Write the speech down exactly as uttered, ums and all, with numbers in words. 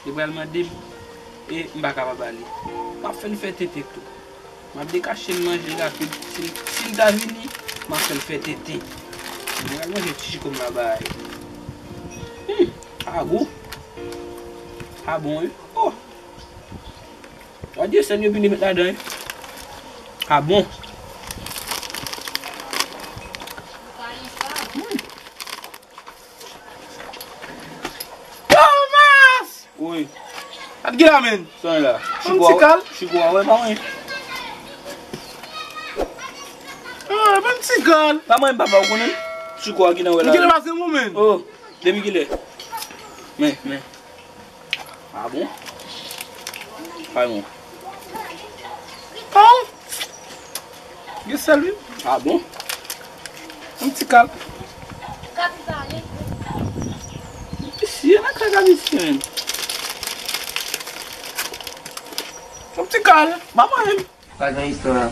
Li pral mande m, e m pa ka pa ba li. M ap fè l fè tenten tou. M ap dekache l manje l rapid. Si, si l ta vini, m ap fè l fè tenten. M pral manje ti chiko m la bay. Hmm, a gou. A bon, wi. Oh! Gade sèl yo vin met ladan, wi. A bon. Hmm. Thomas! Wi. At gen la, menn. Sa w la? Ban m ti kal. Chiko a wè pa mwen. Ah, ban m ti kal. Pa mwen, papa, ou konnen? Chiko a ki nan wè la. M kite pase mwen, menn. Oh, depi kilè? Men, men. Ah bon? Ah bon. Ah. Gen sèl, wi. Ah bon? Yon ti kal. Isi, nan kaka misye, menn. Yon ti kal. Ba mwen menm. Pa gen istwa.